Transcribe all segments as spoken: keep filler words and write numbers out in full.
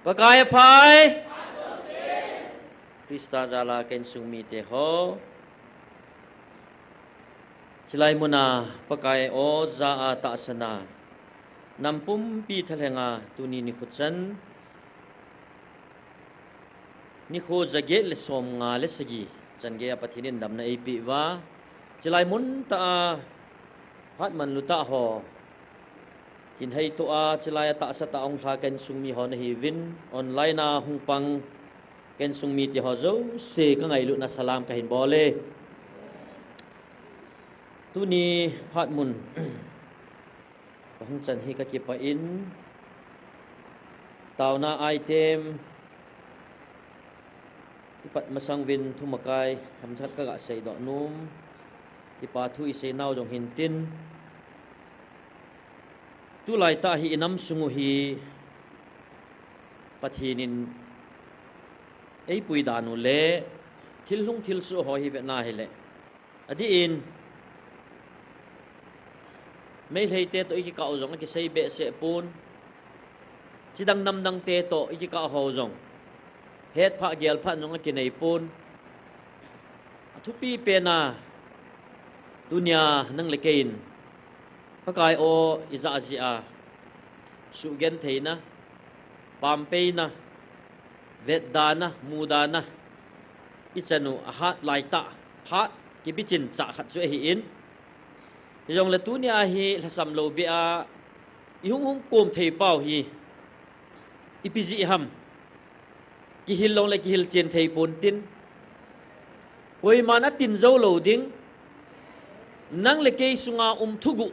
Pakai aphai. Krista jala ka insung mite ho. Chilai muna Pakai o ja a tahsan a, nam pumpi thalhenga tuni nikho chan, nikho jaget le somnga le sagi chan geiya Pathen in damna eipeh uva, chilai mun tah a phat manlu tah ho hin heitoh a, chilai a tahsa tah a hung lha ka insung mi ho nahiuvin, online a hung pang ka insung mite ho jouse ka ngailutna salam kahin bol e. Tuni phat mun ka hung chan hi ka kipah in, taona item ipat masang uvin thumakai themkhat ka ga seidoh nom. Kipa thu isei nau jong hintin, tulai tah hi inam sung u hi Pathen in eipui dan u le thil lhung thil soh ho hi vetna hile, adeh in Meitei te toh ikikah u jong akisei behseh pon, chidang namdang te toh ikikah ho jong hetphah gelphah jong akinei pon. Athupi pen a, tunia nang le kei in Pakai o ijah jeh a suhgentheina, pampeina, vetdana, mudana ichan u ahat laitah phat kibichin chah khat chu ahin, hijongle tunia hi lhasam lou beh a ihung hung kom thei pau hi ipi jeh ham? Kihil long le kihil chen thei pon tin, koiman atin jou lou ding. Nang le kei sunga um thuguh,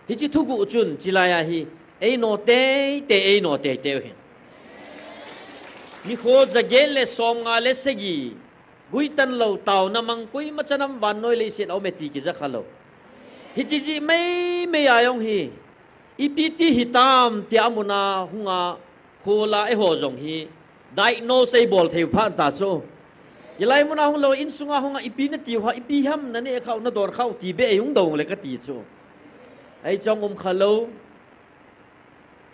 hiche thuguh chun chilai a hi eino teitei, eino teitei u hin. Nikho jaget le somnga le sagi guitan lou, taona mang koima chanam vannoi leiset a um e ti kija kha lou. Hiche jeh meimei a jong hi ipi ti hitam tia muna hunga khola eiho jong hi diagnose eibol thei u phat ta chu. Hilai muna hung lou, insunga hunga ipi nati u ham, ipi ham naneh khah u, nadon khah u ti beh eihung dong le kati chu. Hiche jong um kha lou.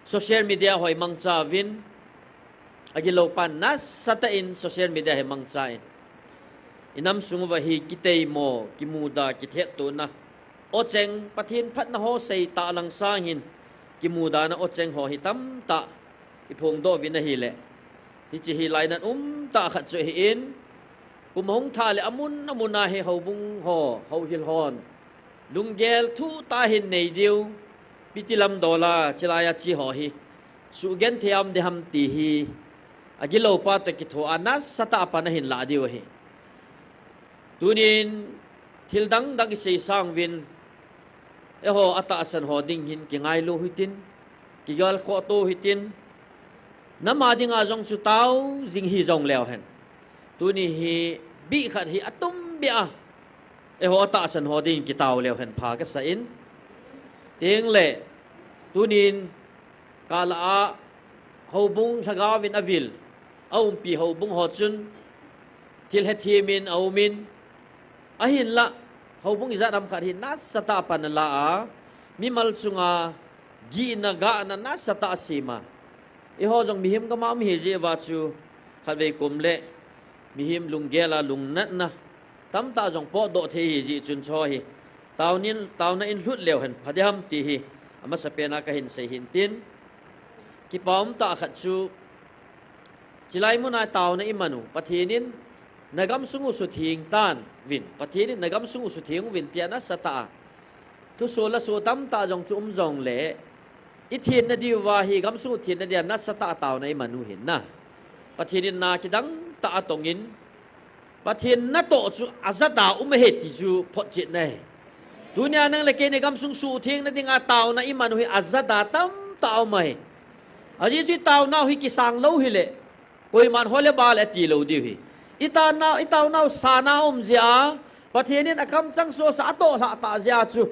Social media ho imangcha uvin, agilou pan nasatah in social media hi mangcha in, inam sung uva hi kiteimo, kimuda, kithetona, ocheng, Pathen phatna ho seitah lang sangin kimudana ocheng ho hi tamtah iphongdoh uvin ahile, hiche hi lainat umtah khat chu ahin, kum ahung thah le amun amun a hi houbung ho, houhil hon lunggel thuhtah a hin nei diu, ipi ti lam dol a chilai a che ho hi suhgenthei a um ding ham ti hi agilou pa toh kitho a nasatah a pan ahin lah diu ahi. Tunin thil dangdang isei sang uvin, eiho atahsan ho ding hin kingailu hitin, kigalkhoh to hitin, nam a dinga jong chu tao jing hijong leu hen, tuni hi bih khat hi atumbeh a eiho atahsan ho dingin kitao leu hen pha kasa in, tengle tunin kah lah a houbung lhagao vin avil, aumpi houbung ho chun thil hethem in aumin, ahinlah houbung ijat ham khat hi nasatah a pan ala a, mimal chunga gihna gahna nasatah a asem a, eiho jong mihem gam a um ahi jeh uva chu khatvei kum le mihem lunggel a lungnatna tamtah jong potdoh thei ahi jeh chun chu hi taonin, taona in lhut leu hen pha ding ham ti hi amasapen a kahin sei hintin, kipa umtah khat chu chilai muna taona iman u, Pathen in nagamsung u sutheng tan uvin, Pathen in nagamsung u sutheng uvin tia nasatah a thusol lasol tamtah jong chu um jongle, ithenna diuva hi gamsung u thenna dia nasatah a taona iman u hin na, Pathen in na kidangtah a tongin, Pathen natoh chu ajat a um ahi ti chu photchetna ahi. Tunia nang le kei in gamsung suhthengna dinga taona iman u hi ajat a tamtah a um ahi. Ajeh chu itaonau hi kisang lou hile, koiman hole bale ati lou diu ahi. Itaonau, itaonau sana um jeh a, Pathen in akamchang sosa atoh lhah tah jeh a chu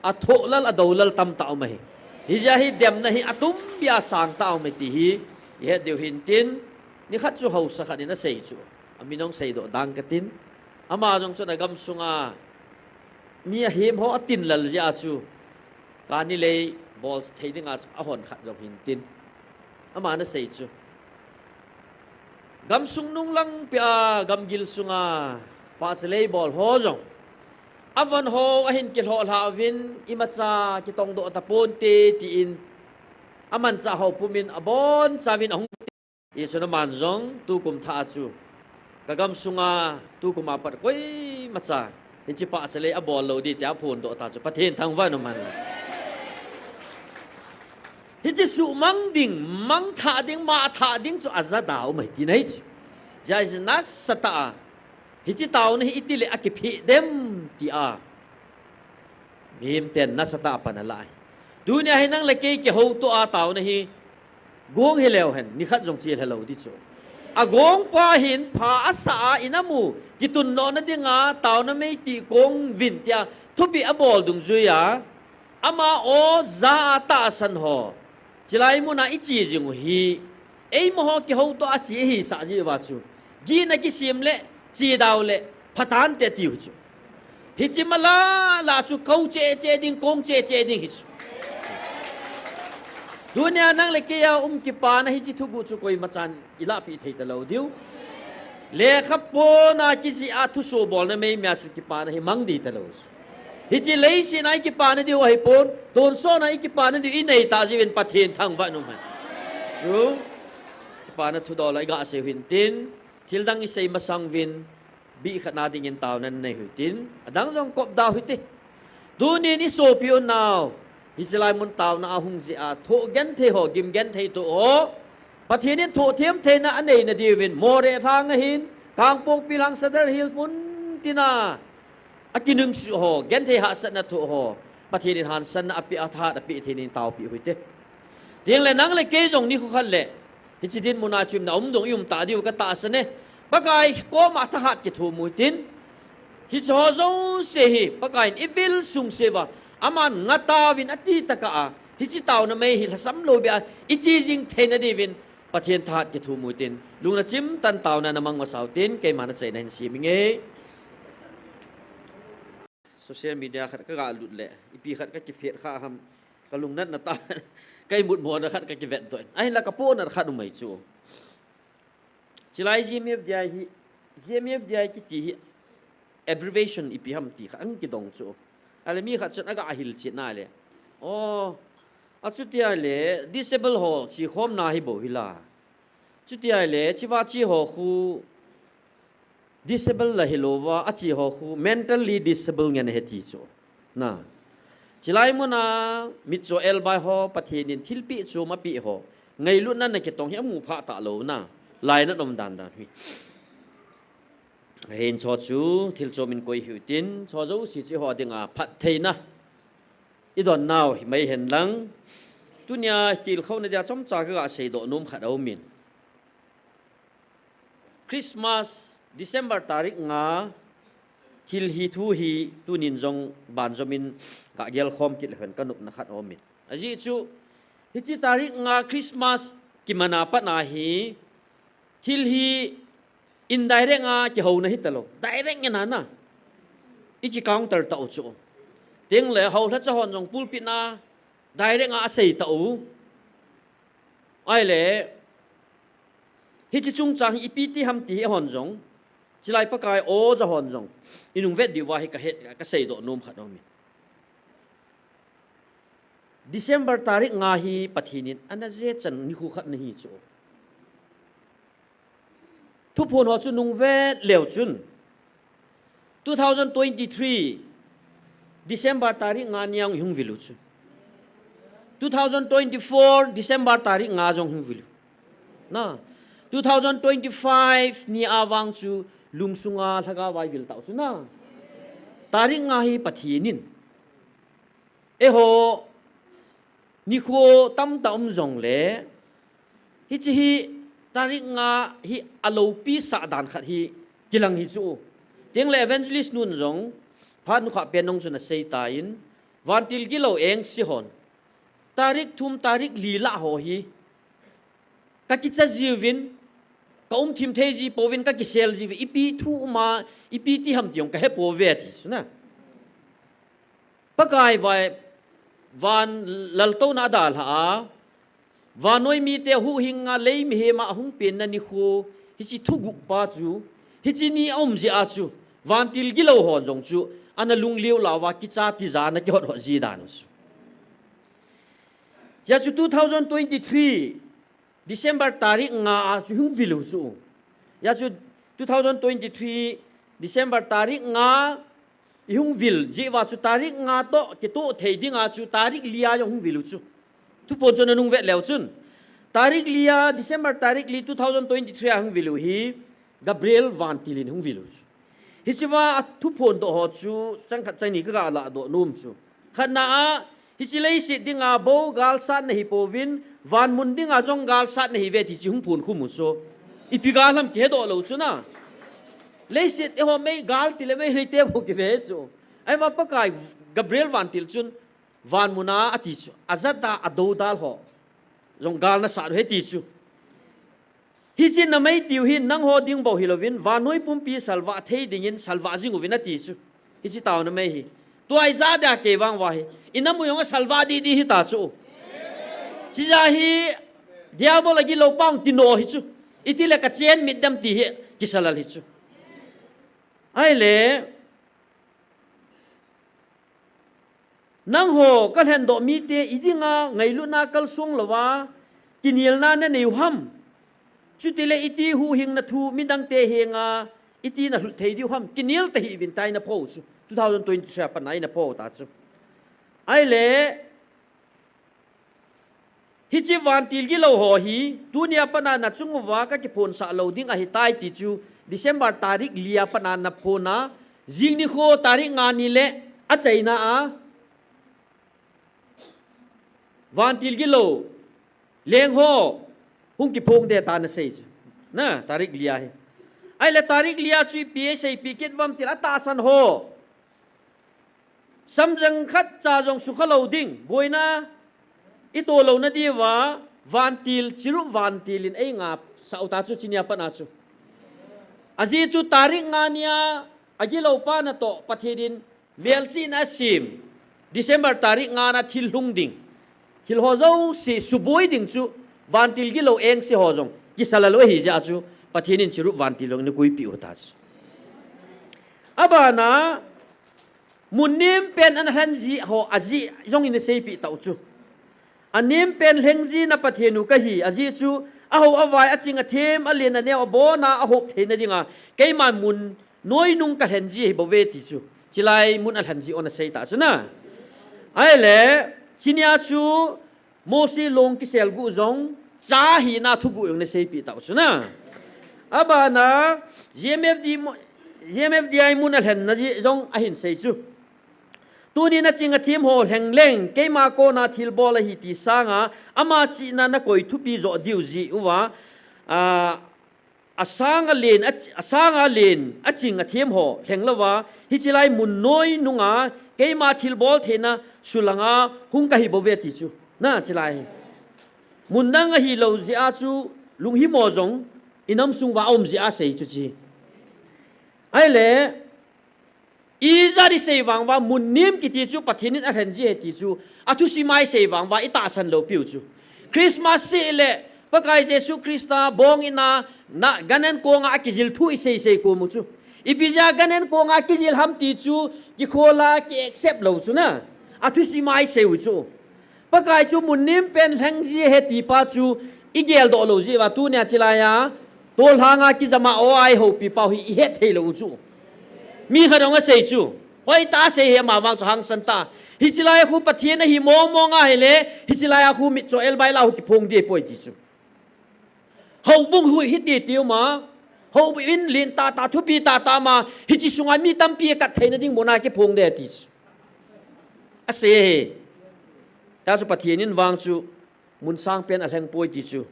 athoh lal, adou lal tamtah um ahi. Hijeh a hi demna hi atumbeh a sangtah a um ahi ti hi ihet diu hintin, nikhat chu haosa khat in asei chu, amin hung seidoh dang katin, ama jong chun agamsunga mi ahem ho atin lal jeh a chu kani lei bol thei dinga chu ahon khat jong hintin, aman asei chu, Gamsung nunglang pia gamgil sunga pahchalei bol ho jong, avan ho ahin kilhoh lha uvin, imacha kitongdoh taponte tin, amanchah ho pumin abonchauvin ahung. Hichun aman jong tukum thah a chu, ka gamsunga tukum apat koimacha hiche pahchalei abol lou ding tia aphondoh ta chu Pathen thangvah in umhen. Hiche suhmang ding, mangthah ding, mahthah ding chu ajada um ahi tina ahi chu. Hijeh a nasatah a, hiche taona hi itile akiphe dem tia mihemten nasatah a pan alah ahi. Tunia hi nang le kei kihoutoh a taona hi gong hileu hen, nikhat jong chelha lou ding chu. Agongpa hin pha asah a, in amu kitundohna dinga taona meitih kong uvin tia thupeh abol dungjuia, ama o ja a tahsan ho, chulai muna iche jing u hi, eimaho kihoutoh a che ihisah jeh uva chu, gihna kisem le chedau le phatante atiu chu. Hiche mala la chu kou cheh cheh ding, kong cheh cheh ding hichu. Tunia nang le kei a um kipana hiche thuguh chu koimachan ilahpeh thei talou diu. Lekha pona kijih a thusoh bolna meimei a chu kipana hi mang ding talou chu. Hiche leiset a ikipana diu ahipon, tonsot a ikipana diu inei tah jeh uvin Pathen thangvah in umhen. Chu, kipana thudol a igasei u hintin, thildang isei masang uvin, bih khatna dingin taona nanei u hitin, adang jong kopda u hite. Tunin isopi unau, hiche lai mun taona a hung jeh a thoh genthei ho, gim genthei thoh ho, Pathen in thohthem theina aneina diuvin, Moreh lhang ahin, Kangpokpi lhang, Sadar Hills mun tina akinungsuh ho, genthei hahsatna thoh ho, Pathen in hansanna apeh, athahat apeh theina in taopeh u hite. Tengle nang le kei jong nikho khat le hiche dinmun a chu iumna um dong ium ta diu katahsan e. Pakai koma thahat kithum u hitin, hiche ho jouse hi Pakai in ivil sungseuva, aman ngatauvin ati tokah a, hiche taona mei hi lhasam lou beh a iche jing theina diuvin Pathen thahat kithum u hitin, lungna chimtah in taona namang masau hitin, keima nachaina hin sem inge. Social media khat kaga lut le, ipi khat kakiphet kha ham, kalungnatna tah, ka imutmona khat kakivetdoh in. Ahinla kapohnat khat um ahi chu. Chulai G M F D I hi, G M F D I kiti hi abbreviation ipi ham ti khat ahung kidong chu. Ahile mi khat chun aga hilchetna le, o, achuti ahile disable ho chekhomna hi bou hila. Chuti ahile, cheva che ho khu disable la hilouva, ache ho khu mentally disable ngen ahi ti chu. Na. Chulai muna mitcho elbai ho, Pathen in thilpeh chom apeh ho, ngailutna nakitong hi amu phah talou na. Lainat um dandan hi. Ahin chu chu thil chom in koi hiu hitin, chu jouse chu eiho dinga phattheina idon nau himai hen lang. Tunia tilkhouna dia chomcha kaga seidoh nom khat aumin. Christmas, December tarik nga, thil hi thu hi tunin jong banjomin kagelkhom kit leu hen kanopna khat aumin. Ajeh chu, hiche tarik nga Christmas kimana pat a hi, thil hi indirect a kihouna hitalou. Direct ngen a na. Iki counter tau chu. Tengle houlhacha hon jong pulpit na direct a asei tau. Ahile, hiche chungchang hi ipi ti ham ti hi hon jong, chulai Pakai o ja hon jong inungvet diuva hi kahet, kaseidoh nom khat aumin. December tarik nga hi Pathen in ana jechan nikho khat nahi chu. Thuphon ho chu nungvet leu chun, two thousand twenty-three December tarik nga nia hung vil u chu. Two thousand twenty-four December tarik nga jong hung vil u. Na, two thousand twenty-five ni a vang chu lungsunga lhagao a ivil tau chu na. Tarik nga hi Pathen in eiho nikho tamtah um jongle, hiche hi tarik nga hi aloupi sah dan khat hi kilang hi chu. Tengle evangelist nun jong phat nukhah pen nung chun asei tan, vantil gilou engse hon tarik thum, tarik li lah ho hi kakicha jiuvin, kaum thim thei ji pouvin, kakisel jiuvin, ipi thu uma, ipi ti ham ti jong kahepouve ati chu na. Pakai vai, van laltouna adalha a, vannoi mite huhhinga lei mihem a ahung penna nikho Hiche thuguh pa chu, hiche ni aum jeh a chu, vantil gilou hon jong chu, ana lungliu lou va kicha tija ana kihot hot ji dan u chu. Hia chu two thousand twenty-three December tarik nga a chu hung vil u chu. Hia chu two thousand twenty-three December tarik nga i hung vil jeh uva chu tarik nga toh kitoh thei dinga chu tarik li a jong hung vil u chu. Thuphon chu nanung vet leu chun. Tarik li a, December tarik li two thousand twenty-three a hung vil u hi Gabriel vantil in hung vil u chu. Hiche uva a thuphon doh ho chu chang khat chang ni kaga ladoh nom chu. Khatna a, hiche leiset dinga bou galsatna hi pouvin, vanmun dinga jong galsatna hi ve ti chu hung phon khum u chu. Ipi gal ham kihe doh lou chu na. Leiset eiho mei gal tile mei hei te bou kive chu. Ahivang Pakai Gabriel vantil chun vanmun a ati chu. Ajat a adoudal ho jong gal nasat u ahi ti chu. Hiche namei tiu hi nangho ding bou hilouvin, vannoi pumpi salvah thei dingin salvah jing uvin ati chu. Hiche taona mei hi. Tua ijat dia kei vang uva hi. Inam u jong asalvah didi hita chu. Chija hi Diabol agilou pa ung tino hi chu. Itile kachen mit dem ti hi kisalal hi chu. Ahile, nangho kalhendoh mite idinga ngailutna kalsong louva, kinelna nanei u ham. Chutile iti huhhingna thu midangte henga, iti nalhut thei diu ham. Kinel tahih uvin tia eina pho u chu. Two thousand twenty-three a pat a eina pho u ta chu. Ahile, hiche vantil gilou ho hi, tunia pat a nachung uva kakiphonsah lou ding ahitai ti chu, December tarik li a pat a naphon a, jing nikho tarik nga ni le achaina a, vantil gilou leng ho hung kiphong de ta nasei chu. Na, tarik li a hi. Ahile tarik li a chu ipi eiseipi kit uvam tile atahsan ho. Samjang khat cha jong sukha lou ding, boina ito louna diuva, vantil, chirup vantil in eingasah u ta chu, chunia pat a chu. Ajeh chu tarik nga nia, agilou pa natoh Pathen in melchihna asem, December tarik nga na thil lhung ding, thil ho jouse suboi ding chu, vantil gilou engse ho jong kisalal u ahi jeh a chu, Pathen in chirup vantil jong eina koipeh u ta chu. Abana, mun nem pen ana lhen ji ho ajeh jong eina seipeh tau chu. Anem pen lheng jina Pathen u kahi, ajeh chu, ahao avai, aching athem, alen aneo, abona ahop theina dinga, keiman mun noinung kalhen ji ahi bouve ti chu. Chulai mun alhen ji u ana sei ta chu na. Ahile, chunia chu, Mosi long kiselguh jong, cha hina thuguh jong eina seipeh tau chu na. Abana, G M F D mo-, G M F D I mun alhenna jeh jong ahin sei chu. Tuni naching athem ho lheng leng, keima kona thilbol ahi ti sanga, ama chihna nakoi thupi joh diu jeh uva, a, asanga len, a, asanga len, aching athem ho lheng louva, hiche lai mun noinunga, keima thilbol theina sulanga hung kahi bouve ti chu. Na, chulai hi. Mun dang ahilou jeh a chu, lunghimo jong, inam sung uva aum jeh a sei chu chi. Ahile, ijat isei vang uva, mun nem kiti chu Pathen in alhen ji ahi ti chu, athusim a isei vang uva, itahsan lou piu chu. Christmas seh le, Pakai Jesu Christa bong in a, na, gan an konga akijil thu isei sei kom u chu. Ipi jeh a gan an konga akijil ham ti chu, kikhola ki accept lou chu na. Athusim a isei u chu. Pakai chu mun nem pen lheng ji ahi ti pa chu, igeldoh lou jeh uva tunia chulai a, tolhanga kijama o a ihoupi pau hi ihet thei lou u chu. Mi khat jong asei chu. Hoitah a sei hi ama vang chu hangsan tah. Hiche lai a khu Pathen ahi mong mong ahile, hiche lai a khu mitcho elbai la khu kiphong dipoi ti chu. Houbung hui hiti tiu ma. Houbung in len tah tah thupi tah tah ma. Hiche sunga mi tampi akat theina ding muna kiphong de ti chu. Asei hi. Tia chu Pathen in vang chu mun sang pen alheng poi ti chu.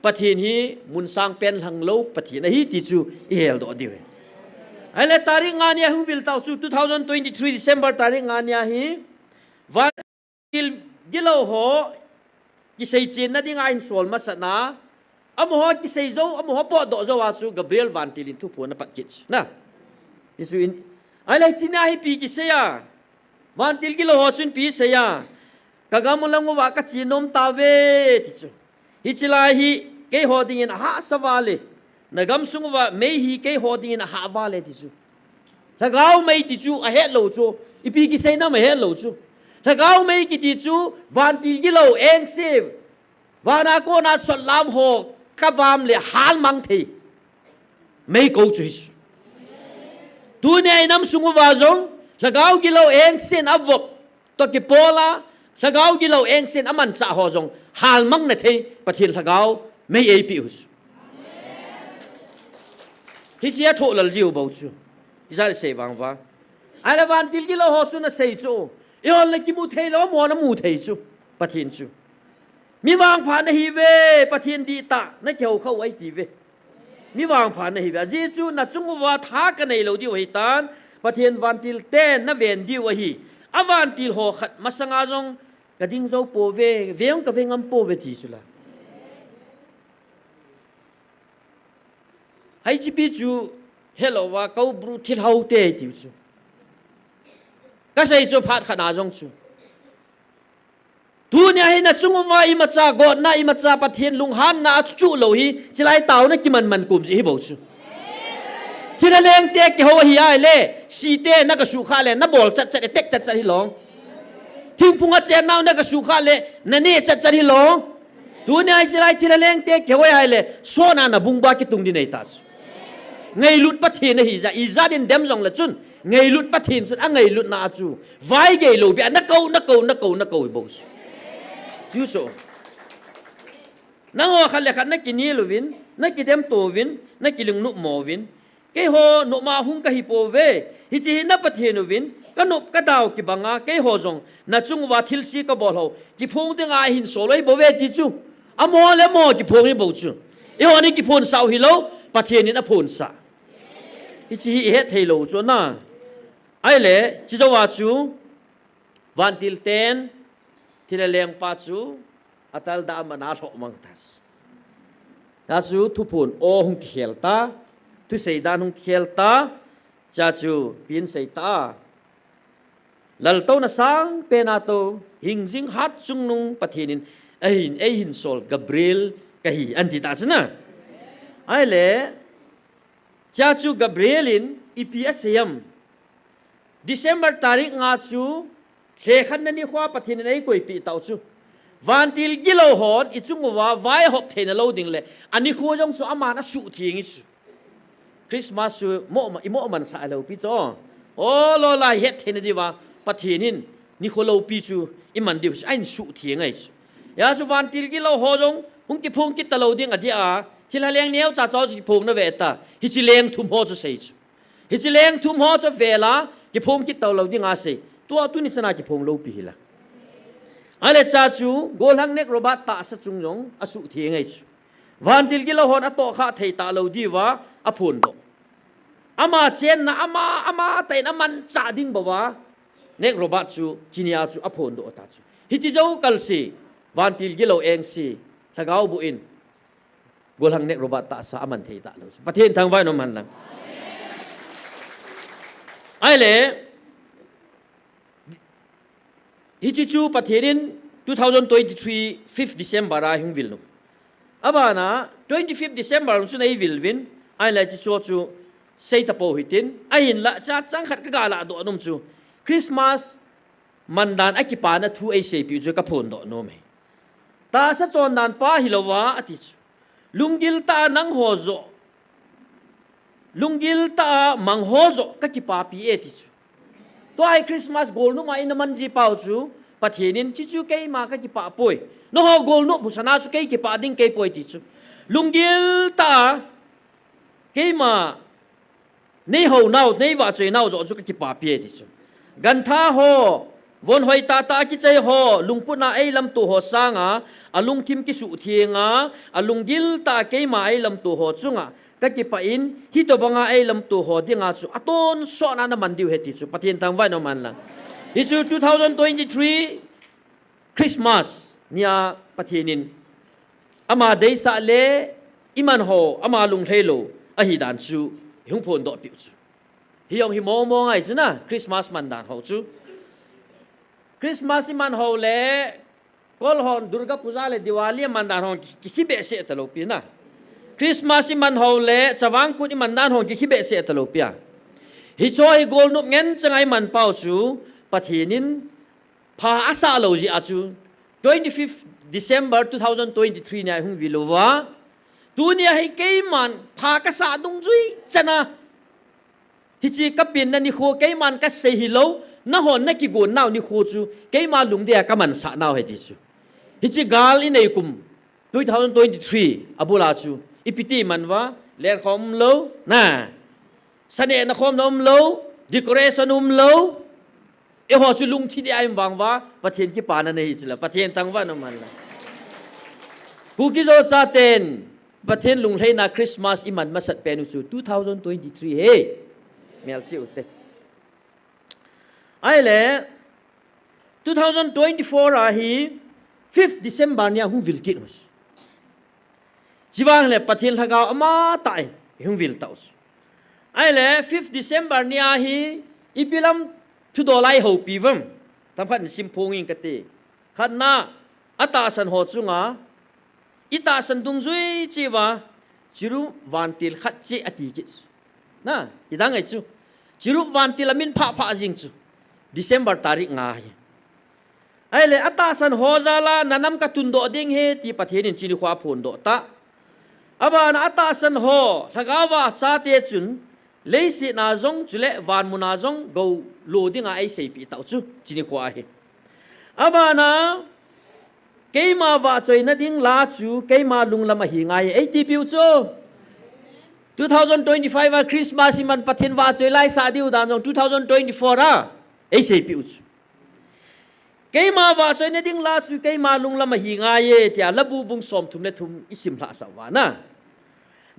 Pathen hi mun sang pen lhang lou Pathen ahi ti chu iheldoh diu ahi. Ahile tarik nga nia hung vil tau chu two thousand twenty-three December tarik nga nia hi. Vantil gilou ho kisei chenna dinga insol masat na. Amaho kisei jou, amaho potdoh jou a chu Gabriel vantil in thuphon apat kit chu. Na. Ti chu in. Ahile chunia hi ipi kisei a. Vantil gilou ho chun ipi asei a. Kagam lang uva kache nom tauve ti chu. Hiche lai hi keiho dingin ahahsa val e. Na gamsung uva mei hi keiho dingin ahah val e ti chu. Lhagao mei ti chu ahet lou chu. Ipi kisei nam ahet lou chu. Lhagao mei kiti chu vantil gilou engse, vana kona sotlam ho kavam le halmang thei mei kou chu hi chu. Tunia inam sung uva jong lhagao gilou engsen avop toh kipola, lhagao gilou engsen amanchah ho jong halmang na thei Pathen lhagao mei eipeh u chu. Hiche athoh lal jiu bou chu. Ijat isei vang uva. Ahile vantil gilou ho chu nasei chu. Ihon le kimu thei lou, amahon amu thei chu. Pathen chu. Mi vangpha nahi uve, Pathen dihtah, nakihou khah u ahi ti uve. Mi vangpha nahi uve. Ajeh chu nachung uva tha kanei lou diu ahitan, Pathen vantil ten naven diu ahi. Avantil ho khat masanga jong kading jou pouve, ve jong kave ngam pouve ti chu la. Hiche pi chu helouva Kaubru thilhou te tiu chu. Kasei chu phat khat na jong chu. Tunia hi nachung uva imacha gotna, imacha Pathen lunghanna achuh lou hi, chilai taona kiman man kum jeh hi bou chu. Thilha leng te kihou ahi ahile, si te nakasuh khah le, nabol chat chat, attack chat chat hilou. Thingphung a chennau nakasuh khah le, nane chat chat hilou. Tunia hi chilai thilha leng te kihou ahi ahile, sona nabungba kitung ding ahi ta chu. Ngailut Pathen ahi jeh a, ijat in dem jong le chun, ngailut Pathen chun angailutna a chu vaigei lou beh a nakou, nakou, nakou, nakou bou chu. Chu chu. Nangho khat le khat nakinel uvin, nakidem to uvin, nakilungnop mo uvin. Keiho nopma hung kahi pouve. Hiche hi na Pathen uvin, kanop kadau kibanga, keiho jong nachung uva thilse kabol ho kiphong dinga ahin sol u ahi bouve ti chu. Amaho le amaho kiphong hi bou chu. Eihon ikiphonsah u hilou, Pathen in aphonsah. Hiche hi ihet thei lou chu na. Ahile, chujouva chu, vantil ten, thilha lengpa chu, atal da aman alhoh mang ta. Hia chu thuphon o hung kikhel ta, thusei dan hung kikhel ta, cha chu pin sei ta. Laltouna sangpen a tou, hingjing hat chungnung Pathen in, ahin, eihin sol Gabriel kahi, anti ta chu na. Ahile, cha chu Gabriel in, ipi asei em. December tarik nga chu, lhekhenna nikhoa Pathen in eikoipeh tau chu. Vantil gilou hon, ichung uva, vaihop theina lou ding le, anikho jong chu aman asuhtheng e chu. Christmas chu, mo, imo mansah lou pi chu. O, lolai het theina diuva, Pathen in, nikho loupi chu, iman diu chu, ahin suhtheng e chu. Hia chu vantil gilou ho jong, hung kiphong kit talou ding adia, thilha leng neocha chu kiphong na ve ta, hiche leng thum ho chu sei chu. Hiche leng thum ho chu vela, kiphong kit talou dinga sei. Tua tuni chana kiphong lou pi hila. Ahile cha chu, gollhang Nek Robert tahsa chung jong, asuhtheng e chu. Vantil gilou hon atohkhah thei talou diuva, aphondoh. Ama chenna, ama, amatah in amanchah ding bouva, Nek Robert chu, chunia chu, aphondoh ta chu. Hiche jou kalse, vantil gilou engse, lhagao boh in. Gollhang Nek Robert tahsa aman thei talou. Pathen thangvah in umhen lang. Ahile, hiche chu Pathen in two thousand twenty-three fifth December a hung vil nom. Abana twenty-fifth December chu nei vil uvin, ahile hiche chu chu sei tapou hitin, ahinla cha chang khat kaga lahdoh nom chu. Christmas mandan akipana thu eiseipeh u chu kaphondoh nom e. Tahsa chondan pa hilouva ati chu. Lunggil tah a nangho joh. Lunggil tah a mangho joh kakipapi e ti chu. Tua hi Christmas golnop a ina man ji pau chu, Pathen in hiche chu keima kakipah poi. Nangho golnop husa na chu kei kipah ding kei poi ti chu. Lunggil tah a keima Nei hou nau, nei vahchoi nau joh chu kakipapi e ti chu. Gantha ho, von hoi tahtah a kichai ho, lungput a eilamto ho sanga, alungthim kisuhtheng a, alunggil tah a keima eilamto ho chunga, kakipah in, hitobanga eilamto ho dinga chu, atonsot a naman diu ahi ti chu, Pathen thangvah in umhen lang. Hichu two thousand twenty-three, Christmas nia Pathen in ama deisah le iman ho ama lunglhai lou ahi dan chu ihung phondoh piu chu. Hi jong hi mong mong ahi chu na Christmas man dan ho chu. Christmas iman ho le kol hon Durga Puja le Diwali man dan ho ki, ki, kibehseh talou pi na. Christmas iman ho le chavang kut iman dan ho kikhi behseh talou pia. Hicho hi golnop ngen changa iman pau chu Pathen in pha asah lou jeh a chu twenty-fifth December two thousand twenty-three nia hung vil uva. Tunia hi keiman pha kasah dungjui chana hiche kapenna nikho keiman kasei hilou, nahon nakigon nau nikho chu keima lungdei a kamansah nau ahi ti chu. Hiche gal inei kum two thousand twenty-three abul a chu ipi ti man uva, lenkhom umlou, na. Sanehna khomna umlou, decoration umlou. Eiho chu lungthim dei a ium vang uva, Pathen kipana nahi chu la, Pathen thangvah in um hen lang. Kuki Zo chaten Pathen lunglhaina Christmas iman masat pen u chu two thousand twenty-three ahi. Melchih ute. Ahile, two thousand twenty-four a hi fifth December nia hung vil kit u chu. Chuvang le Pathen lhagao amatah in hung vil tau chu. Ahile, fifth December nia hi ipi lam thudol a ihoupi uvam? Themkhat in simphong ing kate. Khatna, atahsan ho chunga itahsan dungjui cheh uva, chirup vantil khat cheh ati kit chu. Na, hidang ahi chu. Chirup vantil amin phah phah jing chu. December tarik nga hi. Ahile, atahsan ho jal a nanam katundoh ding ahi ti Pathen in chuni khoa aphondoh ta. Abana atahsan ho, lhagao a chate chun, leiset a jong chule vanmun a jong gou lo dinga eiseipeh tau chu, chuni khoa ahi. Abana, keima vahchoina ding la chu keima lunglam ahi ngai e, eiti piu chu. Two thousand twenty-five a Christmas iman Pathen vahchoi la isah diu dan jong two thousand twenty-four a eiseipiu chu. Keima vahchoina ding la chu keima lunglam ahi ngai e, tia Labu bung somthum le thum isim lhahsah uva na.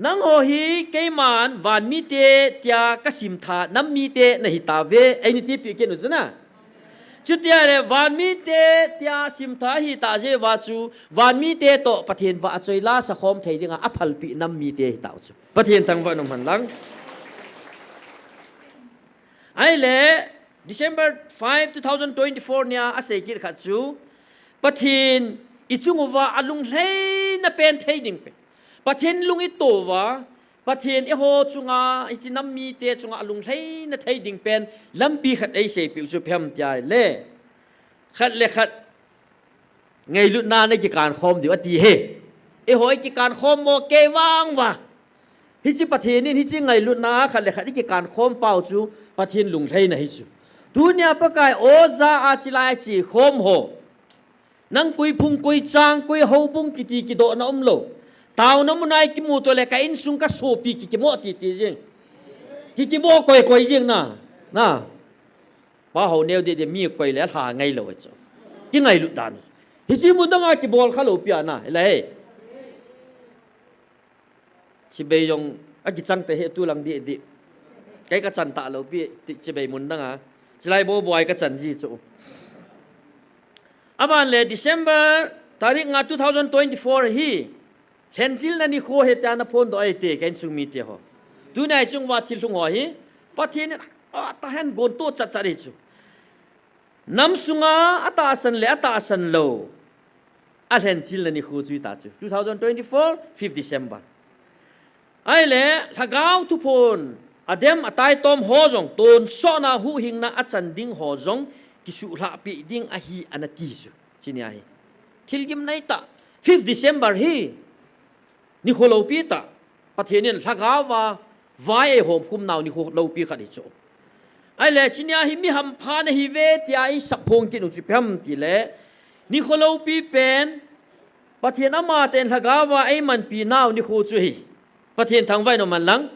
Nangho hi keiman vanmite tia kasimtha nammite nahitauve, eina tipeh kit u chu na. Chutia le vanmite tia simtha ahitah jeh uva chu vanmite toh Pathen vahchoi la sakhom thei dinga aphalpeh nammite ahitau chu. Pathen thangvah in um hen lang. Ahile, December five, two thousand twenty-four nia asei kit khat chu, Pathen ichung uva alunglhaina pen thei ding pen, Pathen lung ito uva, Pathen eiho chunga, hiche nammite chunga alunglhaina thei ding pen lampi khat eiseipeh u chu ipi ham tia le, khat le khat ngailutna a ikikan khom diu ati ahi. Eiho ikikan khom mo kei vang uva, hiche Pathen in hiche ngailutna a khat le khat ikikan khom pau chu Pathen lunglhaina ahi chu. Tunia Pakai oja a chilai a che khom ho, nang koi phung, koi chang, koi houbung kiti kidohna umlou, taona mun a ikimuto le ka insung kasopi kikimo titi jing, kikimo koi koi jing na. Na, pa ho neo deh deh mi koi le alha ngailou ahi chu. Kingailut dan. Hiche mun dang a kibol khalou pia na, hilai. Chibai jong akichang te he tulang deh deh. Kei kachan talou pi, ti chibai mun dang a, chilai bobo a kachan ji chu. Aban le December tarik nga two thousand twenty-four hi lhenchilna nikho ahi tia naphondoh ahi ti, ka insung mite ho. Tunia ichung uva thil lhung ho hi Pathen in atahen gonto chat chat ahi chu. Nam sunga atahsan le atahsan lou alhenchilna nikho chu hita chu, two thousand twenty-four, fifth December. Ahile, lhagao thuphon adem ataitom ho jong, tonsotna huhhingna achan ding ho jong kisuhlhah peh ding ahi ana ti chu. Chunia hi thil gimnei tah, fifth December hi nikho loupi tah, Pathen in lhagao a vai eihom khum nau nikho loupi khat ahi chu. Ahile, chunia hi mi hampha nahiuve tia isap phong kit u chu ipi ham tile, nikho loupi pen Pathen amatah in lhagao a eimanpi nau nikho chu ahi. Pathen thangvah in um hen lang.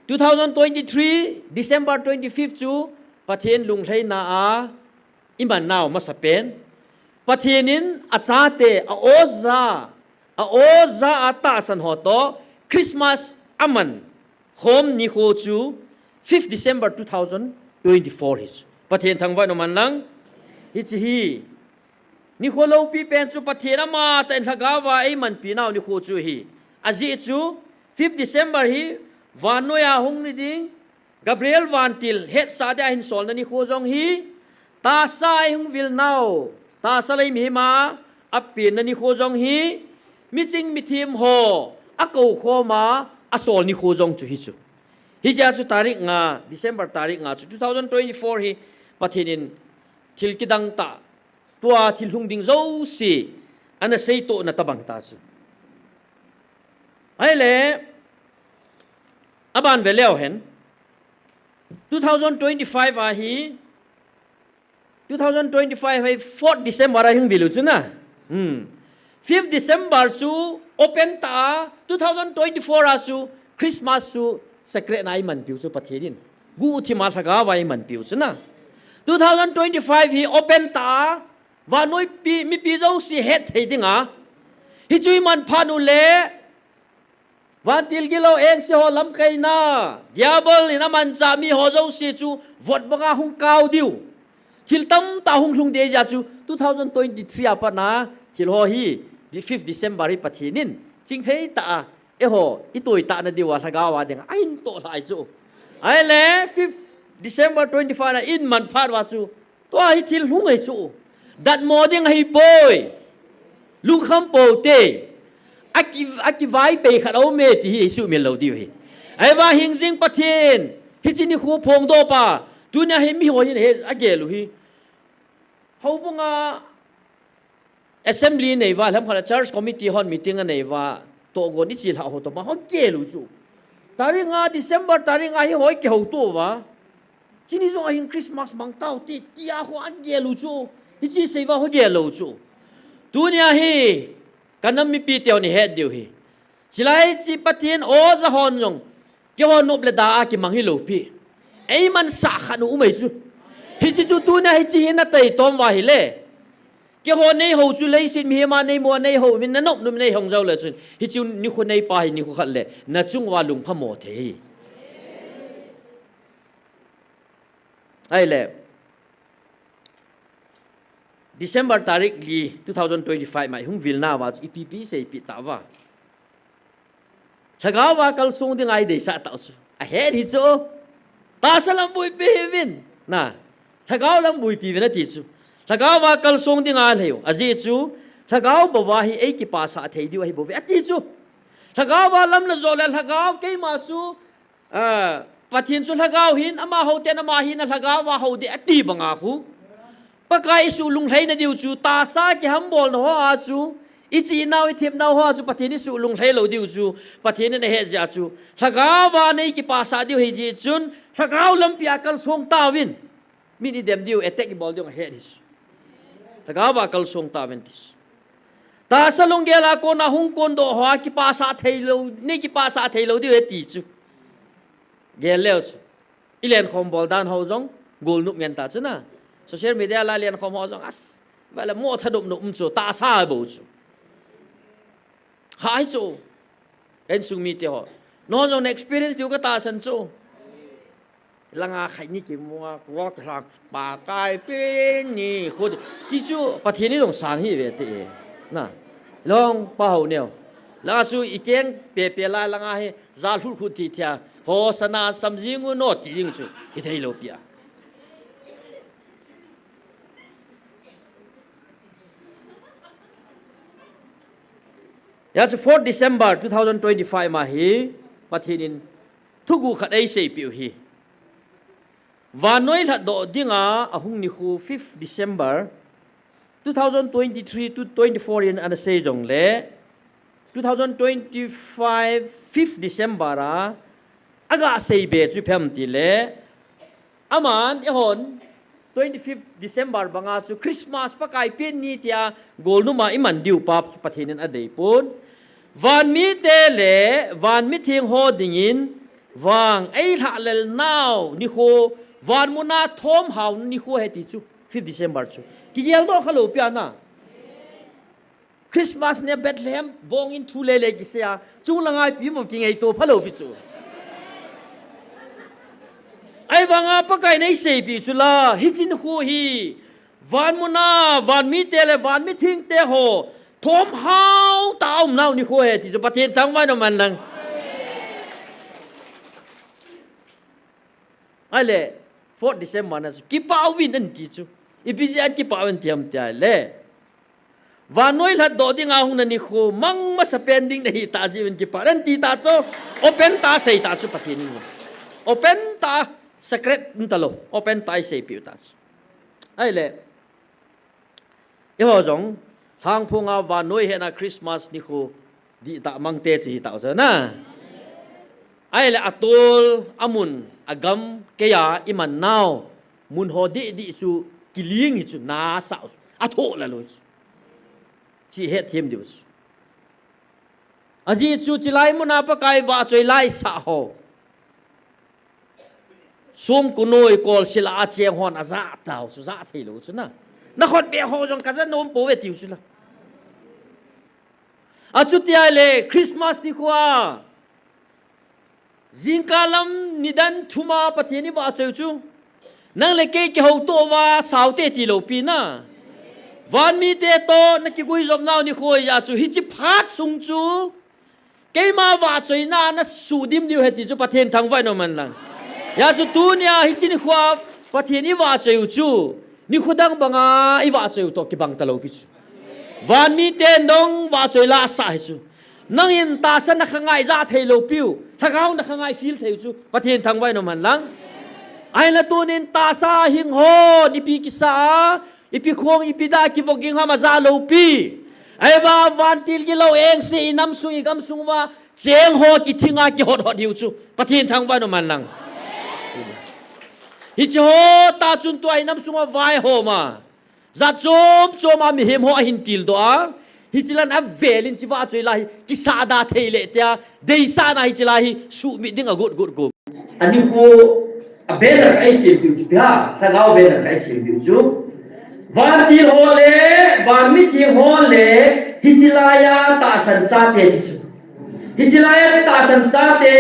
Two thousand twenty-three December twenty-fifth chu Pathen lunglhaina a iman nau masa pen, Pathen in achate, a oja, a oja a tahsan ho toh Christmas aman khom nikho chu fifth December two thousand twenty-four ahi chu. Pathen thangvah in um hen lang. Hiche hi nikho loupi pen chu Pathen amatah in lhagao a eimanpi nau nikho chu ahi. Ajeh chu fifth December hi vannoi a hung ni ding, Gabriel vantil hetsah dia ahin solna nikho jong ahi, tahsa eihung vil nau, tahsa lei mihem a apenna nikho jong ahi, miching mithem ho akou khom a, asol nikho jong chu hichu. Hijeh a chu tarik nga, December tarik nga chu two thousand twenty-four hi Pathen in thil kidang tah, tua thil hung ding jouse ana seitohna tabang ta chu. Ahile, aban ve leu hen, two thousand twenty-five a hi, two thousand twenty-five hi fourth December a hung vil u chu na. Hmm. Fifth December chu open tah a, two thousand twenty-four a chu Christmas chu secret na eimanpiu chu Pathen in. Guhthim a lhagao a eimanpiu chu na. Two thousand twenty-five hi open tah a, vannoi pi, mipi jouse hetthei ding a. Hichu eiman phat u le, vantil gilou engse ho lamkaina, Diabol in amanchah mi ho jouse chu vot banga hung kau diu. Thil tamtah hung lhung ding jeh a chu two thousand twenty-three a pat na thil ho hi, the fifth December hi Pathen in chingthei tah a, eiho, itoi tah na diu a lhagao a ding a, ahin toh lhai chu. Ahile, fifth December twenty-five na eiman phat uva chu, tua hi thil hung ahi chu. Datmo ding ahipoi. Lungkham pou te. Aki, akivai pei khat aum e ti hi eisuhmil lou diu ahi. Ahivang hingjing Pathen, hiche nikho phongdoh pa, tunia hi miho hin he, agel u hi. Houbung a assembly nei uva, lhamkhat a church committee hon meeting anei uva, tohgon ichi lhah ho toh ma ho gel u chu. Tarik nga, December tarik nga hi ho ikihouto uva. Chuni jong ahin Christmas mang tau ti, tia ho agel u chu. Hiche sei uva ho gel lou chu. Tunia hi, kanam mipi te hon ihet diu hi. Chulai chu Pathen oja hon jong, keiho nop le da a kimang hilou pi. Eimansah khat u um ahi chu. Hiche chu tunia hiche hi na taitom uva ahile. Keiho neihou chu leiset mihem a neimo a neihou vin na nop nop neihou jou le chun. Hiche nikho neipa hi nikho khat le. Na chung uva lungphamo thei. Ahile. December tarik li, two thousand twenty-five mai hung vilna uva chu ipi ipi seipeh tauva. Lhagao a kalsong ding a ideisah tau chu. Ahet hi chu. Tahsa lam buipi hih uvin. Na. Lhagao lam buipi uvin ati chu. Lhagao a kalsong ding a lhei u. Ajeh chu. Lhagao bou a hi eikipasah thei diu ahi bouve ati chu. Lhagao a lam na jo le lhagao keima chu Ah, Pathen chu lhagao ahin, amaho ten ama hina lhagao a hou ding ati banga khu. Pakai isuh lunglhaina diu chu, tahsa kihambolna ho a chu, ichi inao ithemnao ho a chu, Pathen isuh lunglhai lou diu chu, Pathen in ahet jeh a chu, lhagao a nei kipasah diu ahi jeh chun, lhagao lampi a kalsong tauvin. Min idem diu, attack ibol diu ahet hi. Lhagao a kalsong tauvin ti. Tahsa lunggel a kona hung kondoh ho a kipasah thei lou, nei kipasah thei lou diu ahi ti chu. Gel leu chu. Ilenkhom bol dan ho jong, golnop ngen ta chu na. Social media la lenkhom ho jong, as, vale mo thadup nop um chu, tahsa bou chu. Hai chu. Insung mite ho. Nangho jong na experience diu katahsan chu. Langa khai ni kimu a, kuak lang, Pakai pen ni, khu ti chu, Pathen ni long sang hi ve te. Na, long pa ho neo. Langa chu ikeng pepe lai langa hi, ja lhut khut ti thia, Hosanna samjing u no ti ding chu, ithei lou pi a. Hia chu fourth December two thousand twenty-five ma hi, Pathen in thuguh khat eiseipeh u hi. Vannoi lhatdoh dinga ahung nikho fifth December two thousand twenty-three to twenty-four in ana sei jongle, two thousand twenty-five fifth December a, aga seibe chu ipi ham tile, aman eihon twenty-fifth December banga chu Christmas Pakai pen ni tia golnop a iman diu pa chu Pathen in adeipon. Vanmite le vanmitheng ho dingin vang eilhahlel nau nikho, vanmuna thomhao nikho ahi ti chu, fifth December chu. Kigeldoh khalou pi ana. Christmas nia Bethlehem bong in thu lele kisei a, chunglang a ipi mo kingaito phalou pi chu. Ahivanga Pakai in eiseipeh chu la, hiche nikho hi, vanmuna, vanmite le vanmithengte ho, thomhao tah a um nau nikho ahi ti chu Pathen thangvahna man lang. Ahile, fourth December na chu, kipah uvin ati chu. Ipi jeh a kipah uvin ti ham tia le. Vannoi lhatdoh dinga hung na nikho mang masa pen ding nahi tah jeh in kipa, anti tah chu. Open tah sei tah chu Pathen in. Open tah, secret um talou. Open tah isei piu tah chu. Ahile, eiho jong, lhangphonga vannoi hena Christmas nikho dihtah mangte chu hitah chu na. Ahile atol, amun, agam, keiya iman nau mun ho dihdih chu kiling hi chu nasah u chu. Athoh la lou chu. Chi hetthem diu chu. Ajeh chu chilai muna Pakai vahchoi laisah ho, songko noi kolsil a acheng hon ajah tau chu, jah theilou chu na. Nakhut beh ho jong kaja nom pouve tiu chu la. Achuti ahile Christmas nikho a, jingkah lam nidan thuma Pathen ivahchoi u chu, nang le kei kihoutoh uva saote tilou pi na. Vanmite toh nakiguijopnau nikho hija chu, hiche phat sung chu keima vahchoina nasuhdim diu ahi ti chu Pathen thangvah in umhen lang. Hijeh chun tunia hiche nikho a Pathen ivahchoi u chu, nikho dang banga ivahchoi u toh kibang talou pi chu. Vanmiten jong vahchoi la asah hi chu. Nangin tahsa nakhangai jah theilou piu, lhagao nakhangai feel thei u chu Pathen thangvah in umhen lang. Ahinla tunin tahsa hing hon ipi kisa a, ipi khong, ipi dah kivop ging ham ajah lou pi. Ahivang vantil gilou engse inam sung igam sung uva cheng ho kithing a kihot hot hiu chu Pathen thangvah in umhen lang. Hiche ho tah chun tua inam sunga vaihom a, jat chom chom a mihem ho ahin tildoh a, hiche lan avel in hiche vahchoi la hi kisah da thei le tia, deisahna hiche la hi suhmit ding agot got gom. Anikho a banner khat eisem diu chu, ha, lhagao banner khat eisem diu chu, vantil ho le vanmi theng ho le hiche laiya tahsan chate ti chu. Hiche laiya tahsan chate,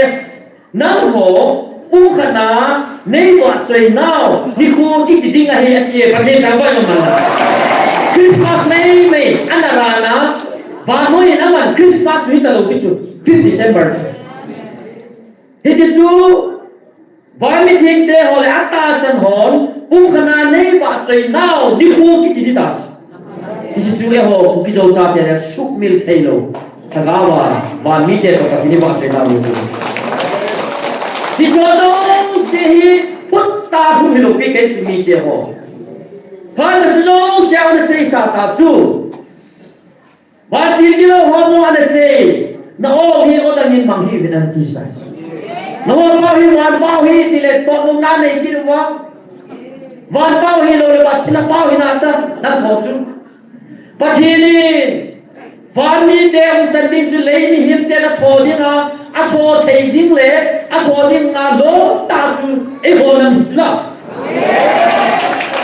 nangho pumkhat a neivahchoi nau nikho kiti ding ahi ati e, Pathen thangvah in umhen lang. Christmas meimei ana rana, vannoi in aman Christmas hi talou pi chu, fifth December chu. Hiche chu vanmi thengte ho le atahsan hon pumkhat a neivahchoi nau nikho kiti ding tah chu. Hiche chu eiho Kuki-Zo chate le suhmil theilou, lhagao a vanmite toh Pathen ivahchoi nau nikho. Hiche jouse hi phutta hung hilou pi kei chu mite ho. Phat nasa jouse a ana seisah tah chu, vantil gilou ho jong ana sei, na-o hi odang in mang hih uvin ati sa. Nangho pao hi van pao hi tile tohgon nanei kit uva. Van pao hilou le, thilha pao hi nata, natho chu. Pathen in vanmite umchan ding chu lei mihemte natho dinga, atho thei ding le atho dinga lom tah chu eiho nam hi chu la.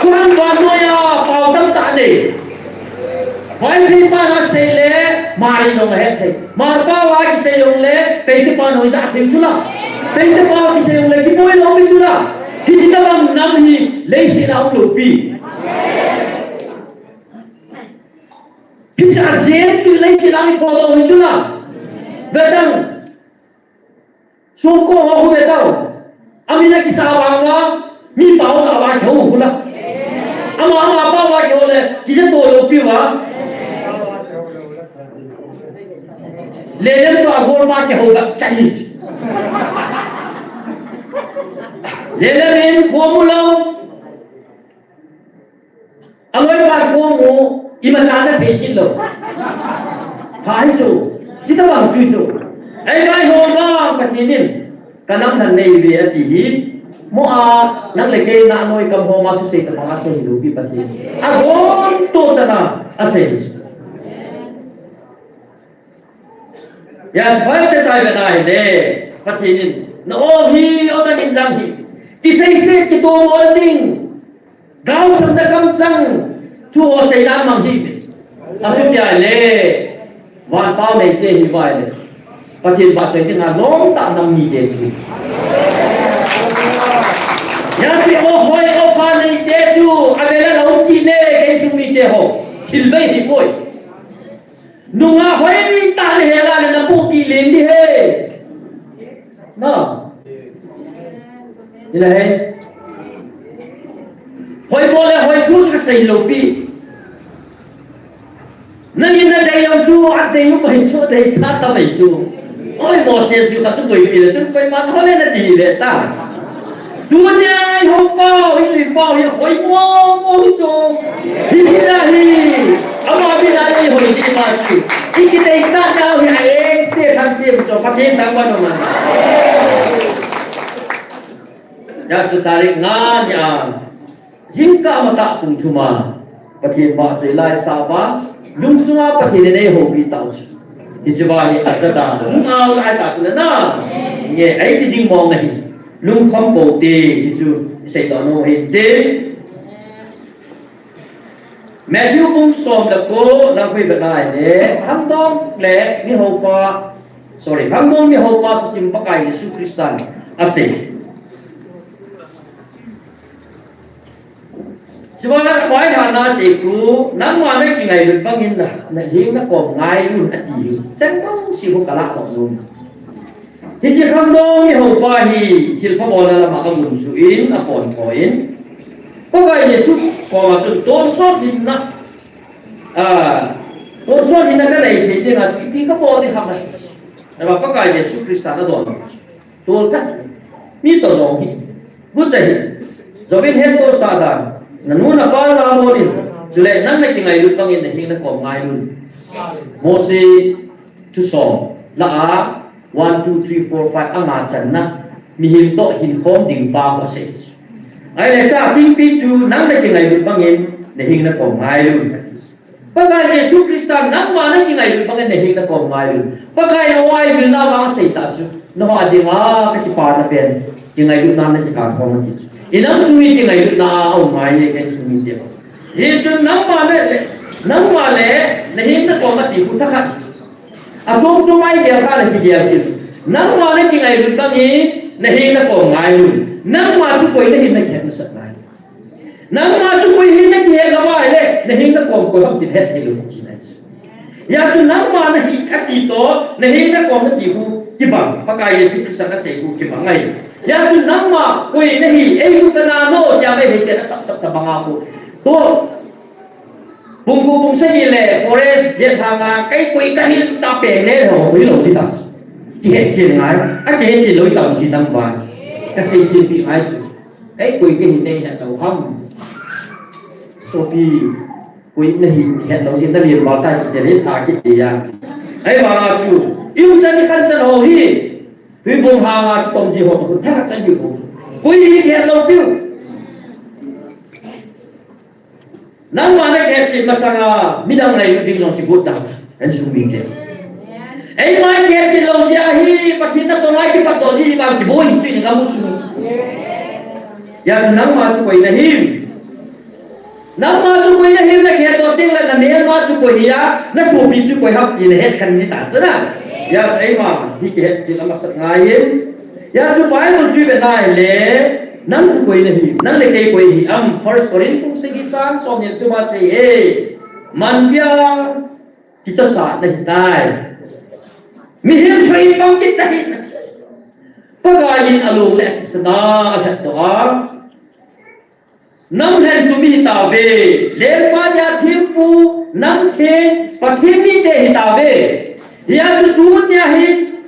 Tuhin vannoiya pao tamtah nei. Vaiphei pan a sei le Hmar in jong ahet thei. Hmar pao a kisei jongle Paite pan hoi jah thei chu la. Paite pao kisei jongle kiboi lou pi chu la. Hiche tabang nam hi leiset a umlou pi. Hiche ajen chu leiset a ithodoh hi chu la. Vetang. Songko ho khu vetang. Amin akisa vang uva, mi pao sa uva kihou khu la. Ama, ama pao uva kihou le, kija to lou pi uva. Lelem toh agol ma kihou ga Chinese. Lelem in khomu lou. Aloi pa khomu, imacha sa thei kit lou. Pha hi chu, chuti tabang chu chu. Ei, vaiho vang Pathen in, kanam nan neiuve ati hi. Mo a, nang le kei naloi kam ho ma thusei tabang asei lou pi Pathen. Agon to chana asei. Yes, Bible te chai ve nai le, Pathen in, na-o hi, odang in jang hi. Kisei se, kitomo ding. Gaosapna kamchang, thu ho seina mang hi. Achuti ahile, van pao neite hi vai le. Pathen vahchoi dinga lom tah nam mite chu. Hijeh a o hoi o pha neite chu, avel a la um kit le, kei sung mite ho. Thil bei hi poi. Nungah hoi tah le hela le na pu ti len di he. Na. Ila he. Hoi mo le hoi thu chu kasei lou pi. chu adei u mai chu, adei sa ta mai chu. Oi, Moses chu khat chu boipi le chu, koiman hole nati ve ta. Tunia i houpa u, i tuipa u hi hoi mong mong chu. Hi hi la hi. Ama bi la hi hoi di ma chu. I kideisah nau hi a eng se tham se chu, Pathen thangvah un um. Hijeh chun tarik nga nia, jingkah matah pung thum a Pathen vahchoi lai sah uva, lungsunga Pathen in eihoupi tau chu. Hiche va hi ajat a, hung au lai ta chu le na. Nge, eiti ding mong ahi. Lungkham pou te, hichu, isei doh nom u hinte. Matthew bung som le ko, lang khui vet nai le, khangdong le mihoupa, sorry, khangdong mihoupa thusim Pakai Jesu Christan asei. Chuin vaihomna seipu, nangma nakingailut bangin na, naheng nakom ngailun ati. Chang bang si ho kala ko lun. Hiche khangdong mihoupa hi thilpha bolna lama agun suh in, apon pon. Pakai Jesu koma chun tonsot hinna, ah, tonsot hinna kanei thei dinga chu ipi kabol ding ham ati. Ava Pakai Jesu Christa nadon. Tol tah. Mi toh jong hi. Gucha hi. Jovin hettohsah dan. Nanu napa jabol in. Chule nang nakingailut bangin naheng nakom ngailun. Mose thusom lah a one, two, three, four, five anga channa. Mihem toh hinkhom ding pa ho asei. Ahile chapangpi chu nang nakingailut bangin naheng nakom ngailun. Pakai Jesu Christa nangma nakingailut bangin naheng nakom ngailun. Pakai in avilna vang asei tah chu. Nangho dinga kakipana pen kingailutna nakikan khom ati chu. Inam sung hi kingailutna a um ngai e, kei sung hi te. Hichun nangma le, nangma le naheng nakom ati khu thakhat. Achom chom a igel kha le kigel kit. Nangma nakingailut bangin naheng nakom ngailun. Nangma chu koi nahi nakihet masat ngai. Nangma chu koi hi nakihet lou ahile, naheng nakom koi ham kin het thei lou ti nai. Hijeh chun nangma nahi ati toh, naheng nakom nati khu kibang, Pakai Jesu Christa asei khu kibang ahi. Hijeh chun nangma koi nahi, eilutna no, tia mai hei te asap sap ta banga khu. Toh, pung ko pung sagi le, forest, get hanga, kei koi kahi ta pen le, ho, koi lou ti ta. Kihet chen ngai, akihet chen lou ta chi nangma. Kasei chen pi ngai chu. Kei koi kahi nei het lou ham. Sopi, koi nahi het lou, in nalien val tai kiti le tha kiti a. Ahivanga chu, i umchan i khanchan ho hi. Tuibong hanga kitom ji ho, tha chan hi ho. Koi hi het lou piu. Nangma nakihet chet masanga, midang ngailut ding jong kigot dan, kan sung mi te. Eima kihet chet lou jeh a hi, Pathen natong a kipat doh ji vang kiboi chu in kamu sung. Hijeh chun nangma chu koi nahim. Nangma chu koi nahim nakihet doh teng le namelma chu koi hi a, nasopi chu koi ham ti nahet khen ni ta chu na. Hijeh chun eima hi kihet chet amasat ngai in. Hijeh chun Bible chu i vet nai le, nang chu koi nahi, nang le kei koi hi am, First Corinth bung sagi chang som ni le thum a asei e. Manbia kichasatna hitai. Mihem soi pang kit tahi. Pakai in alung le akisana alhat doh a. Nam lhentu mi hitauve, lengpa dia thempu, nam theng, Pathen mite hitauve. Hijeh chun tunia hi,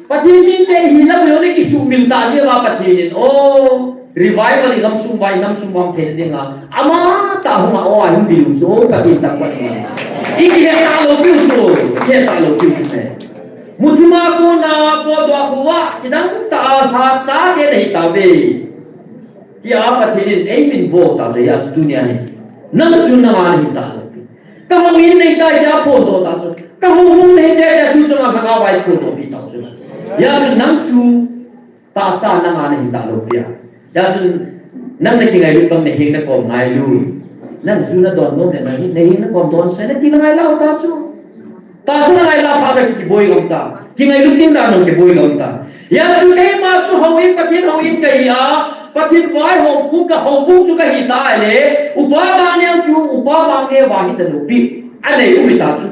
Pathen mite hi lam lo le kisumil ta jeh uva Pathen in, o, revival i gamsung uva, i namsung uva um thei dinga, amatah hung a, o, a hung diu chu, o, Pathen thangvah in um. I kihet talou piu chu, i kihet talou piu chu me. Muthima kona, potdoh a kona, kidang tah a, lhacha te nahitauve. Tia Pathen in eimin vo ta jeh a chu tunia hi. Nang chu nanga nahi talou pi. Ka houin nei tai tia phondoh ta chu. Ka houin nei tai tia tu chunga lhagao vai phondoh pi ta chu. Hijeh chun nang chu tahsa nanga nahi talou pi a. Hijeh chun nang nakingailut bang naheng nakom ngailun. Nang chu nadon nom le naheng nakom donsah in nati nangai lou ta chu. Tahsa nangai la pha ka kiboi gam ta. Kingailut ding dan jong kiboi gam ta. Hijeh chun keima chu houin, Pathen houin kahi a, Pathen vaihom khum le houbung chu kahi ta le, upa mangneo chu, upa mangneo va hita lou pi. Anei u hita chu.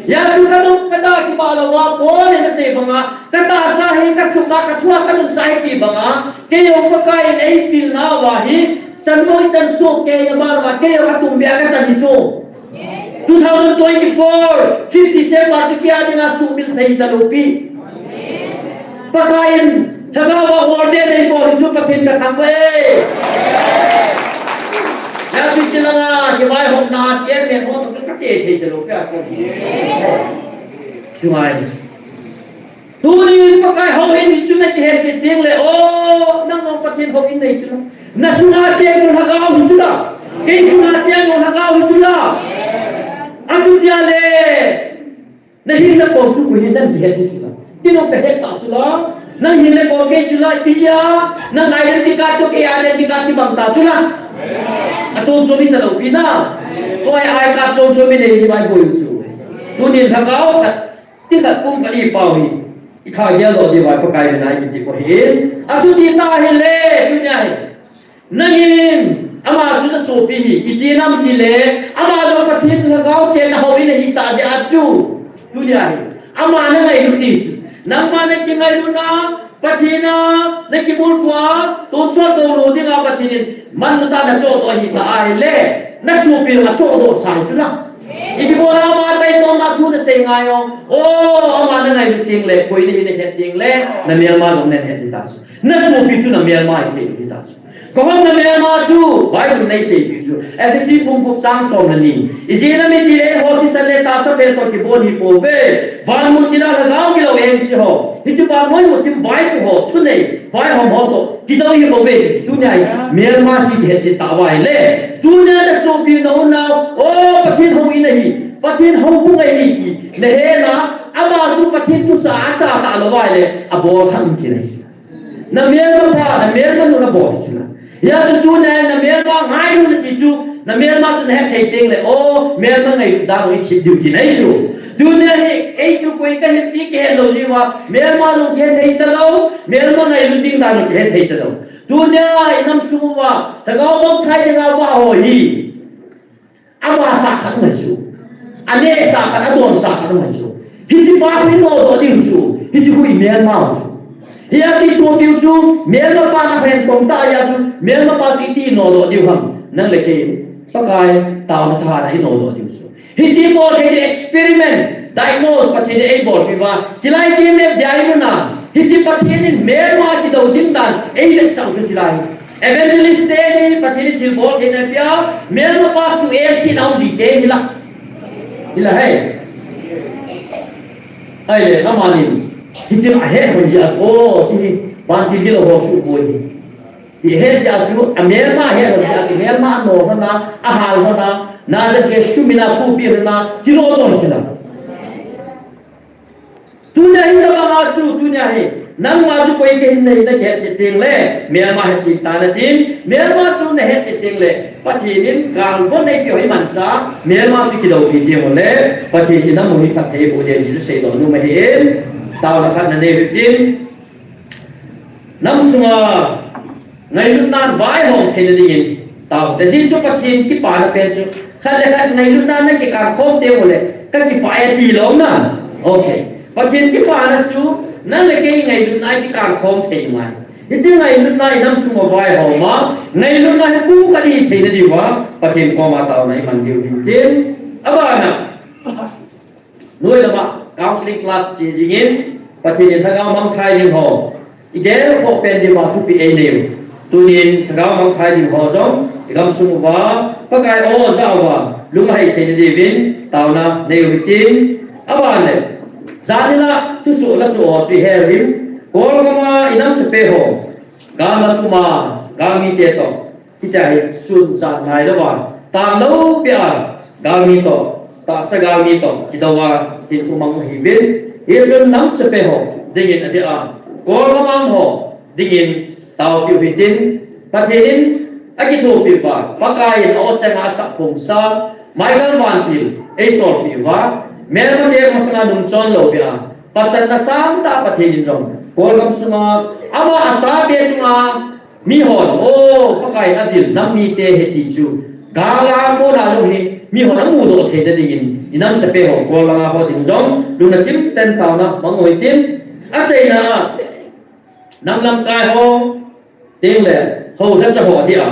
Hijeh chun kadom kada kibah lou a, Paul in asei banga, katahsa hi, kachunga, kathua, kanunsa hi ti banga, keiho Pakai in eipilna uva hi, chanmoi chansoh kei na banga, keiho katumbeh a kachan hi chu. Two thousand twenty-four, fifth December chu kei a dinga sumil thei talou pi. Pakaiyin, Lhagao a order nei bol chu Pathen kathangvah e. Hijeh chun chulanga kivaihomna chairman ho toh chu kate thei talou pi a kon. Chungai. Tunin Pakai houin hi chu nakihet chet teng le, o, nang jong Pathen houin nahi chu la. Nasunga cheng chu Lhagao hi chu la. Kei sunga cheng jong Lhagao hi chu la. Achuti a le, nahin nakon chu koi hi nang kihet hi chu la. Kei jong kahet ta chu la. Nang hin nakon kei chu la, ipi jeh a, nang identity card toh kei identity card kibang ta chu la. Achom chom hi talou pi na. Koi I card chom chom hi nei hi mai boi chu. Tunin Lhagao khat Ti khat kum khat i pau hi, i tha gel doh diu vai Pakai min a i kiti poi hi. Achuti ta hile, tunia hi. Nangin, ama chu na sopi hi, i ti nam ti le, ama jong Pathen Lhagao chenna houin ahi ta jeh a chu. Tunia hi. Ama na ngailut ding chu. Nangma na kingailut na, Pathen a, na kibulphu a, tonsot doulou dinga Pathen in, manlu tah a na chohdoh ahi ta ahile, na sopi jong achohdoh sa hi chu na. Ipi bol a ama taitom a thu nasei ngai o. O, ama na ngailut teng le, koi nahi nahet teng le, na melma jong nahet ding ta chu. Na sopi chu na melma hi thei ding ta chu. Koi ham na melma chu, Bible in eiseipi chu. Ephesi bung gup chang som le ni. Ijeh inem itile eiho thisan le tahsa pen toh kibon hi pouve. Van mun tina Lhagao gilou engse ho. Hiche vannoi muthim vaipo ho, thunei, vaihom ho toh. Kidou hi bou ve, tunia hi, melma chu kihet chet tauva ahile. Tunia na sopi na u nao, o, Pathen houin ahi, Pathen houbung ahi ti, na hena, ama chu Pathen thusei a acha talou va ahile, abol khat um kit ahi. Na melma pa, na melma nu na bol chu na. Hijeh chun tunia na melma ngailu na ti chu, na melma chu na het thei teng le, o, melma ngailu dan u i thip diu kit ahi chu. Tunia hi, ei chu koi kahi ti kihet lou jeh uva, melma jong kihet thei talou, melma ngailu ding dan u kihet thei talou. Tunia i nam sung uva, Lhagao mangthai dinga vah ho hi. Avahsa khat um ahi chu. Anehsa khat, adonsa khat um ahi chu. Hiche pa khu i nodoh diu chu. Hiche khu i melma u chu. Hijeh a chu i sopiu chu, melma pa na hen tong ta ahia chu, melma pa chu iti nodoh diu ham. Nang le kei, Pakai, taona tha a i nodoh diu chu. Hiche bol thei experiment, diagnose Pathen in eibolpeh uva. Chulai chu i map dia i mu na. Hiche Pathen in melma kidou ding dan, eiletsah u chu chulai. Evangelist te hi Pathen in thilbol theina apea, melma pa suhset na um ji te hi la. Hi la hei. Ahile, amanin. Hiche ahet hon jeh a chu, o, hiche hi, vantil gilou ho suhboi hi. Ti ahet jeh a chu, amelma ahet hon jeh a chu, melma ano hon a, ahal hon a, na da ke sumina thupi hon a, ti lo to chu la. Tunia hi tabang a chu, tunia hi. Nangma chu koi kahi nahi nahet chet teng le, melma hetchet tan atin, melma chu nahet chet teng le, Pathen in galvon eipeh u hi mansa, melma chu kidoupi teng u le, Pathen in i nam u hi phatthei boh ding ti chu seidoh nom ahi in, taona khat nanei u hitin, Nam sunga ngailutna vaihom theina dingin tao. Hijeh chun Pathen kipana pen chu khat le khat ngailutna nakikan khom teng uleh, kakipah e ti lou na. Okay. Pathen kipana chu nang le kei ngailutna kikan khom thei ngai. Hiche ngailutna i nam sunga vaihom a, ngailutna hi pu kali theina diuva Pathen koma taona iman diu hintin. Abana. Noi lama counseling class che jingin, Pathen in lhagao mangthai ding ho igel khoh pen diuva thupi einei u. Tunin lhagao mangthai ding ho jong igam sung uva, Pakai aw ajah uva, lung ahei theina diuvin taona nei u hitin. Aban le, jan ila thusoh lasoh ho chu ihe uvin, Kawl gama inam sepai ho, gam a puma, galmi te toh, hitia hi sun jan nailouva, tanglou pia, galmi toh, tahsa galmi toh kidouva hin umang u hiuvin. Hichun nam sepai ho dingin adeh a, Kawl gam a um ho dingin taopiu hitin. Pathen in akithopi pa, Pakai in a-o changa asah phongsa Michael Vantil eisolpeh uva, melmate masanga nungchon lou pia, pachatna sangtah Pathen in jong Kawl gam sunga ama achate chunga mihon, o, Pakai in avil nam mite ahi ti chu, gal a kona jong hi mihon amudoh theina dingin, inam sepai ho, Kawl langa ho ding jong lungna chimten taona mang u hitin. Achaina a, nam lamkai ho, tengle, hou lhacha ho adeh a,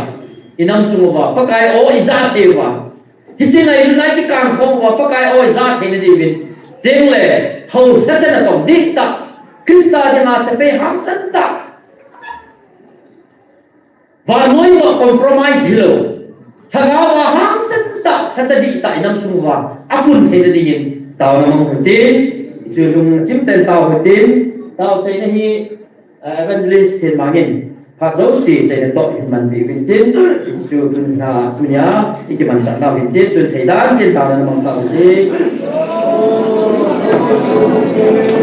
inam sung uva Pakai aw ijah thei uva, Hiche ngailutna kikang khom uva Pakai oi ja theina diuvin. Tengle, hou lhacha natong dihtah. Christa dinga sepai hangsan tah. Vannoi toh compromise hilou. Lhagao a hangsan tah, lhacha dihtah inam sung uva apun theina dingin taona mang uvin tin. Hichu lungchim tah in tao uvin tin. Tao chaina hi, ah, Evangelist Thenmang in phat jouse chaina toh ihin manpi uvin tin. Hichu tun na tunia ikimanchah nau hin tin. Tun thei dan chin taona mang tao uvin tin.